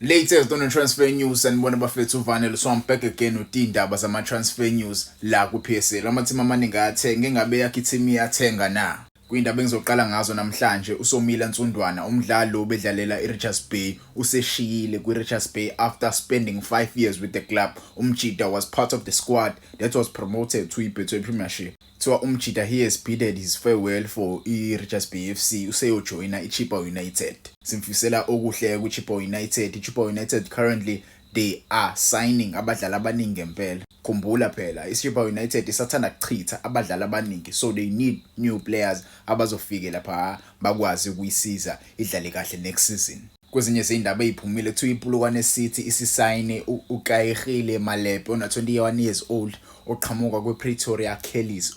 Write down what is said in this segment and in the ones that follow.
Latest on the transfer news, sanibona bafethu, uVanel. So I'm back again with indaba zama transfer news la ku PSL. Ama-team amaningi ayathenga, engabe yakhe i-team iyathenga na? Kuyindaba engizoqala ngazo namhlanje, uSomila Ntsundwana, umdlali lo bedlalela iRichards Bay, useshiyile kwiRichards Bay after spending 5 years with the club. Umjida was part of the squad that was promoted to iBetway Premiership. Kuthiwa umjida, he has bidded his farewell for iRichards Bay FC, useyojoyina iChippa United. Simfisela okuhle kwiChippa United. IChippa United, currently they are signing abadlali abaningi ngempela. Khumbula phela, iChippa United isathanda kuchitha abadlali abaningi, so they need new players abazofike lapha bakwazi ukuyisiza idlale kahle next season. Kwezinye zey'ndaba ey'phumile, kuthiwa iPolokwane City isisayine uKaegile Malepe ona-21 years old oqhamuka kwi-Pretoria Callies.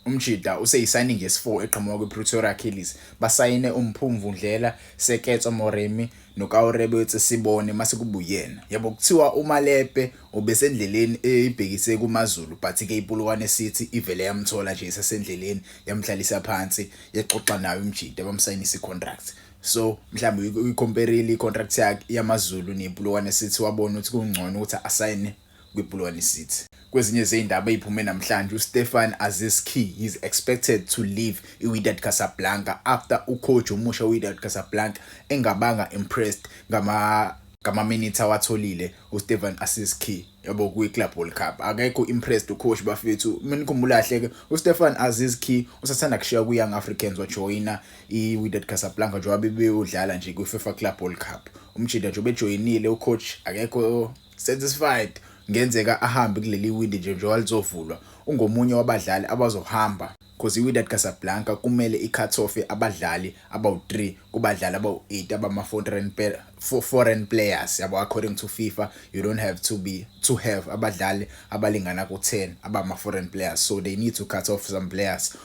Umjida useyi-signing yesi-4 eqhamuka kwi-Pretoria Callies. Basayine uMphumvu Ndlela, Seketso Moremi noKaorebetse Sibone, mase kuba uyena. Yabo, kuthiwa uMalepe ubesendleleni eyibhekise kuMaZulu, but-ke iPolokwane City ivele yamthola nje esesendleleni, yamhlalisa phansi, yaxoxa nayo umjida, bamsayinisa i-contract. So mhlawumbe uyi-compare-ile i-contract yakhe yaMaZulu nePolokwane City, wabona ukuthi kungcono ukuthi asayine kwiPolokwane City. Kwezinye zey'ndaba ey'phume namhlanje, uStefan Aziz Ki is expected to leave iWydad Casablanca after ucoach omusha weWydad Casablanca engabanga impressed ngama-minutes awatholile uStefan Aziz Ki, yabo, kwi-Club World Cup. Akekho impressed ucoach, bafethu. Mina ngikhumbula kahle ke, uStefan Aziz Ki usathanda kushiya kwi-Young Africans, wajoyina iWydad Casablanca njengoba bebeyodlala nje kwi-FIFA Club World Cup. Umjida nje ubejoyinile, ucoach akekho satisfied. Ngenzeka ahambe kuleli windi nje njengoba lizovulwa. Ungomunye wabadlali abazohamba because iWydad Casablanca kumele i-cut off abadlali abawu-3 kubadlali abawu-8 abama-foreign players, yabo. According to FIFA, you don't have to be to have abadlali abalingana ku-10 abama-foreign players, so they need to cut off some players.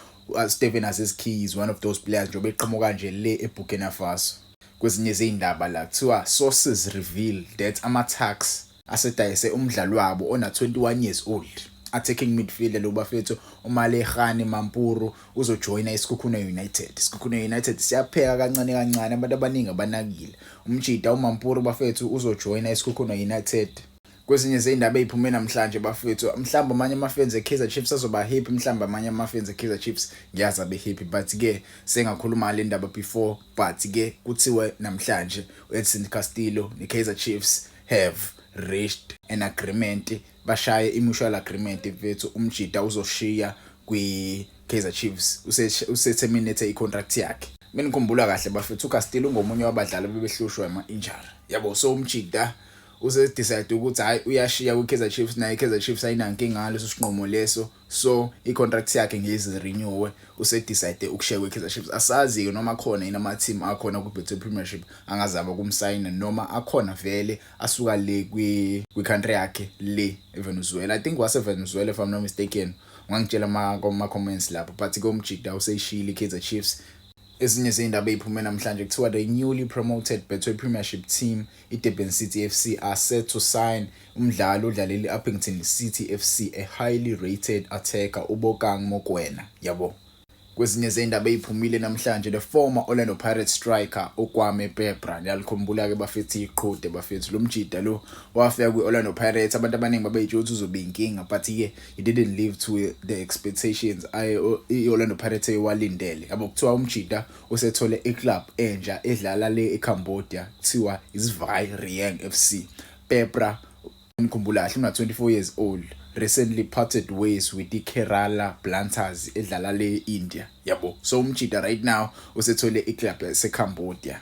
Stephen Aziz Ki is one of those players njengoba eqhamuka nje le eBurkina Faso. Kwezinye izindaba la, kuthiwa sources reveal that ama-Tuks asedayise umdlali wabo ona 21 years old, attacking midfielder lo, bafethu, uMalehane Mampuru, uzojoyina iSekhukhune United. ISekhukhune United siyapheka kancane kancane, abantu abaningi abanakile. Umjida uMampuru, bafethu, uzojoyina iSekhukhune United. Kwezinye zey'ndaba ey'phume namhlanje, bafethu, mhlawumbe amanye ama-fans e-Kaizer Chiefs azoba happy, mhlawumbe amanye ama-fans e-Kaizer Chiefs ngiyazi abe happy, but-ke sengakhuluma ngale ndaba before, but-ke kuthiwe namhlanje u-Edson Castillo ne-Kaizer Chiefs have reached an agreement, bashaye i-mutual agreement, mfethu. Umjida uzoshiya kwi-Kaizer Chiefs, use-terminate i-contract yakhe. Mina ngikhumbula kahle, bafethu, uCastillo ungomunye wabadlali bebehlushwa ama-injury, yabo. So umjida use-decide ukuthi hayi, uyashiya kwi-Kaizer Chiefs, naye i-Kaizer Chiefs ayinankinga ngaleso sinqumo leso, so i-contract yakhe ngeze renew, use-decide ukushiya kwi-Kaizer Chiefs. Asazi-ke noma khona yini ama-team akhona kwi-Betway Premiership angazama ukumsayina, noma akhona vele asuka le kwi-country yakhe le eVenezuela. I think wase-Venezuela, if I'm not mistaken, ungangitshela ama-comments lapho, but-ke umjida useyishiyile i-Kaizer Chiefs. Ezinye zey'ndaba ey'phume namhlanje, kuthiwa the newly promoted Betway Premiership team iDurban City FC are set to sign umdlali odlalela i-Upington City FC, a highly rated attacker, uBokang Mokoena, yabo. Kwezinye zey'ndaba ey'phumile namhlanje, the former Orlando Pirates striker uKwame Peprah, niyalikhumbula-ke, bafethu, iqhude, bafethu. Lo mjida lo wafika kwi-Orlando Pirates, abantu abaningi babey'tshela ukuthi uzobe inkinga, but-ke he didn't live to the expectations i-Orlando Pirates ewalindele, yabo. Kuthiwa umjida usethole iclub entsha edlala le eCambodia, kuthiwa iSvay Rieng FC. Peprah, ngikhumbula kahle, una 24 years old, recently parted ways with iKerala Blasters edlala le India, yabo. So umjida right now usethole iclub yaseCambodia.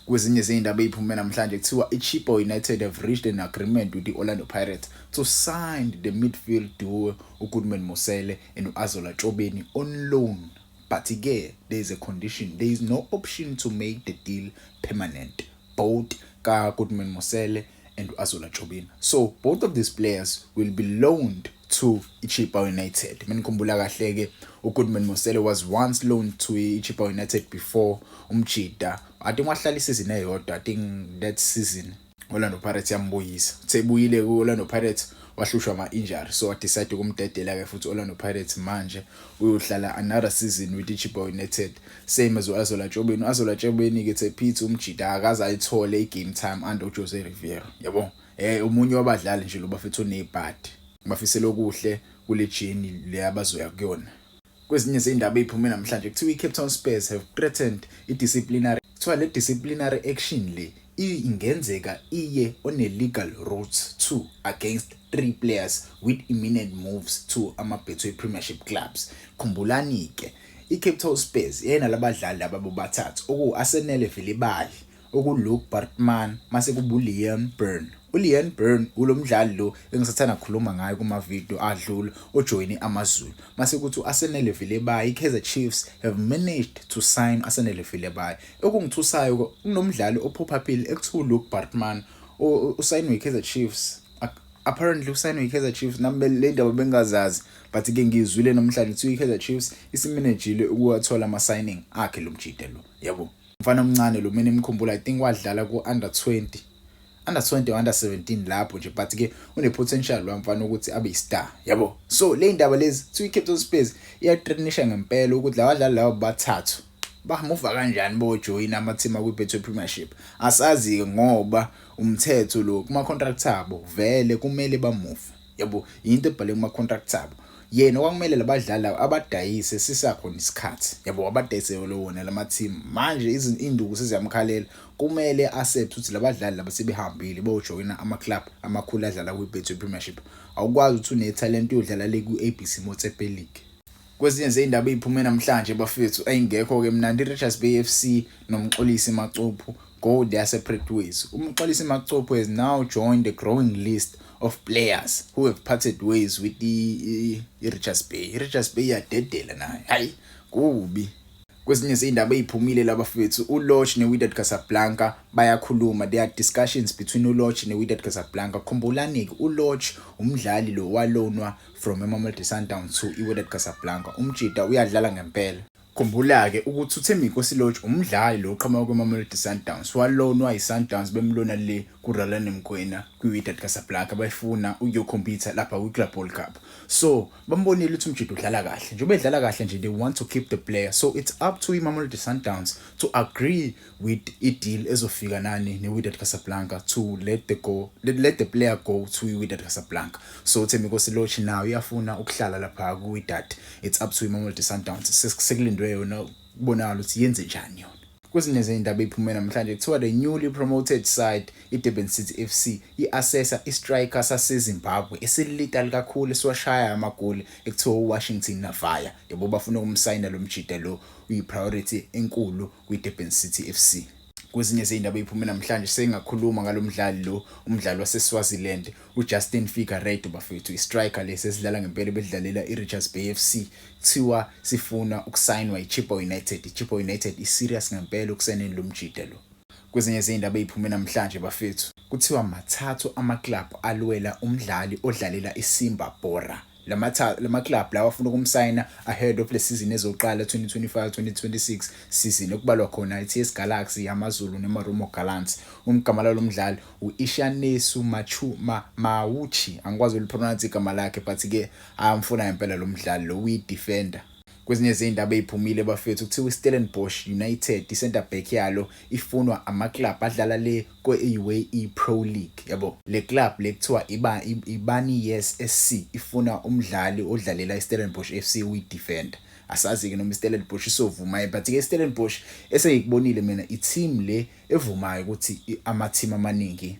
Kwezinye izindaba eziphume namhlanje, kuthiwa iChippa United have reached an agreement with the-Orlando Pirates to sign the midfield duo uGoodman Mosele and uAzola Tshobeni on loan, but ke there is a condition: there is no option to make the deal permanent, both ka Goodman Mosele and Azola Tshobeni. So both of these players will be loaned to iChippa United. Mina ngikhumbula kahle ke, uGoodman Mosele was once loaned to iChippa United before. Umjida, I think wahlala isizini eyodwa, I think that season Orlando Pirates yambuyisa. Uthe ebuyile ku Orlando Pirates, Wahlushwa ama-injury, so wadecide ukumdedela-ke futhi Orlando Pirates. Manje uyohlala another season with iChippa United, same as u-Azola Tshobeni. U-Azola Tshobeni-ke Tephithi umjida akaze ayithole i-game time under uJose Riveiro, yabo. Omunye wabadlali nje lo bafethu onebhadi. Ngibafisela okuhle kule journey le abazoya kuyona. Kwezinye zey'ndaba ey'phume namhlanje, kuthiwa i-Cape Town Spurs have threatened i-disciplinary. Kuthiwa le disciplinary action le ingenzeka iye on a legal route too against three players with imminent moves to ama-Betway Premiership clubs. Khumbulani-ke, i-Cape Town Spurs yena labadlali laba bobathathu, oku-Asenele Velebayi, oku-Luke Baartman, mase kuba uLeon Byrne. ULeon Byrne ulo mdlali lo engisathanda ukukhuluma ngayo kuma-video adlula, ojoyine AmaZulu. Mase kuthi u-Asenele Velebayi, i-Kaizer Chiefs have managed to sign Asenele Velebayi. Okungithusayo, kunomdlali ophophaphile ekuthiwa uLuke Baartman, usayinwe i-Kaizer Chiefs. Apparently usayinwe i-Kaizer Chiefs. Nami le ndaba bengazazi, but ke ngizwile namhlanje kuthiwa i-Kaizer Chiefs isimanejile ukuwathola ama-signing akhe lo mjida lo, yabo. Umfana omncane lo, mina emkhumbula, I think wadlala ku-under 20, under 20 or under 17 lapho nje, but ke une-potential lo mfana ukuthi abe yi-star, yabo. So le ndaba lezi, kuthiwa i-Cape Town Spurs iyathreatenisha ngempela ukuthi labadlali laba bathathu bamuva kanjani bojoyina ama-team akwi-Betway Premiership. Asazi-ke ngoba umthetho lo kuma-contract abo vele kumele bamove, yabo, into ebhalwe kuma-contract abo. Yena kwakumele labadlali laba abadayise sisakhona isikhathi, yabo, abadayise wona lama team. Manje induku seziyamkhalela, kumele accept ukuthi labadlali laba sebehambile bojoyina ama-club amakhulu adlala kwi-Betway Premiership. Awukwazi ukuthi une-talent uyodlala le ku-ABC Motsepe League. Kwezinye zey'ndaba ey'phume namhlanje bafethu, ayingekho-ke mnandi, i-Richards Bay FC noMxolisi Macuphu go their separate ways. UMxolisi Macuphu has now joined the growing list of players who have parted ways with i-Richards Bay. I-Richards Bay iyadedela nayo, hayi kubi. Kwezinye zey'ndaba ey'phumile labafethu, uLorch ne-Wydad Casablanca bayakhuluma. There are discussions between uLorch ne-Wydad Casablanca. Khumbulani-ke, uLorch umdlali lo walonwa from eMamelodi Sundowns to i-Wydad Casablanca. Umjida uyadlala ngempela. Khumbula-ke ukuthi uThembinkosi Lorch umdlali lo oqhamuka kwiMamelodi Sundowns, walonwa i-Sundowns, bemlona le kuRulani Mokwena kwi-Wydad Casablanca, bayifuna ukuyokhompyutha lapha kwi-Club World Cup. So bambonile ukuthi umjida udlala kahle. Njengoba edlala kahle nje, they want to keep the player, so it's up to iMamelodi Sundowns to agree with i-deal ezofika nani ne-Wydad Casablanca to let the player go to i-Wydad Casablanca. So uThembinkosi Lorch nayo uyafuna ukuhlala lapha ku-Wydad. It's up to iMamelodi Sundowns, sekulindwe yona kubonakala ukuthi yenze njani yona. Kwezinye zey'ndaba ey'phume namhlanje, kuthiwa the newly promoted side i-Durban City FC i-assessa i-striker saseZimbabwe esilethal kakhulu, esiwashaya amagoli, ekuthiwa uWashington Navaya, yabo. Bafuna ukumsayina lo mjida lo, uyi-priority enkulu kwi-Durban City FC. Kwezinye zey'ndaba ey'phume namhlanje, sengakhuluma ngalo mdlali lo, umdlali waseSwaziland uJustin Figueiredo bafethu, i-striker lesi esidlala ngempela, bedlalela i-Richards Bay FC. Kuthiwa sifuna ukusayinwa i-Chippa United. I-Chippa United i-serious ngempela ukusayineni lo mjida lo. Kwezinye zey'ndaba ey'phume namhlanje bafethu, kuthiwa mathathu ama-club alwela umdlali odlalela iSimba Bhora. Lama club lawa afuna ukumsayina ahead of le season ezoqala, 2025-2026 season, okubalwa khona i-TS Galaxy, AmaZulu neMarumo Gallants. Umgama lalo mdlali u-Ishanesu Machu Mauchi, angikwazi ukulipronounce igama lakhe, but ke ayamfuna ngempela lo mdlali lo, uyi-defender. Kwezinye zey'ndaba ey'phumile bafethu, kuthiwa i-Stellenbosch United, i-centre back yalo ifunwa ama-club adlala le kwe-UAE Pro League, yabo. Le club le kuthiwa iba iBani Yes SC, ifuna umdlali odlalela i-Stellenbosch FC, uyi-defender. Asazi-ke noma i-Stellenbosch isovuma, but-ke i-Stellenbosch esengikubonile mina, i-team le evumayo ukuthi ama-team amaningi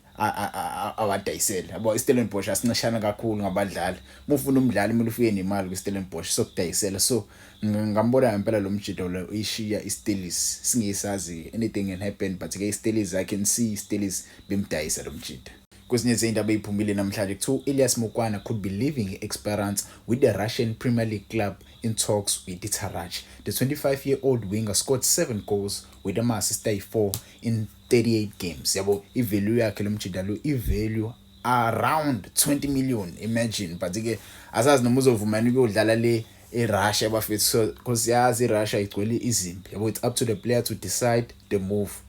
awadayisele, yabo. I-Stellenbosch asincishana kakhulu ngabadlali. Uma ufuna umdlali kumele ufike nemali kwi-Stellenbosch, sokudayisela. So ngambona ngempela lo mjido lo ishiya iStellies, singesazi, anything can happen, but ke iStellies, I can see iStellies bemdayisa lo mjida. Kwezinye zey'ndaba ey'phumile namhlanje, kuthiwa u-Elias Mokwana could be leaving Esperance, with the Russian Premier League club in talks with iTarach. The 25-year-old winger scored 7 goals with ama-assist ayi-4 in 38 games, yabo. I-value yakhe lo mjida lo, i-value around 20 million, imagine. But ke asazi noma uzovumana ukuyodlala le eRussia bafethu, so because yazi iRussia igcwele izimpi, yabo. It's up to the player to decide the move.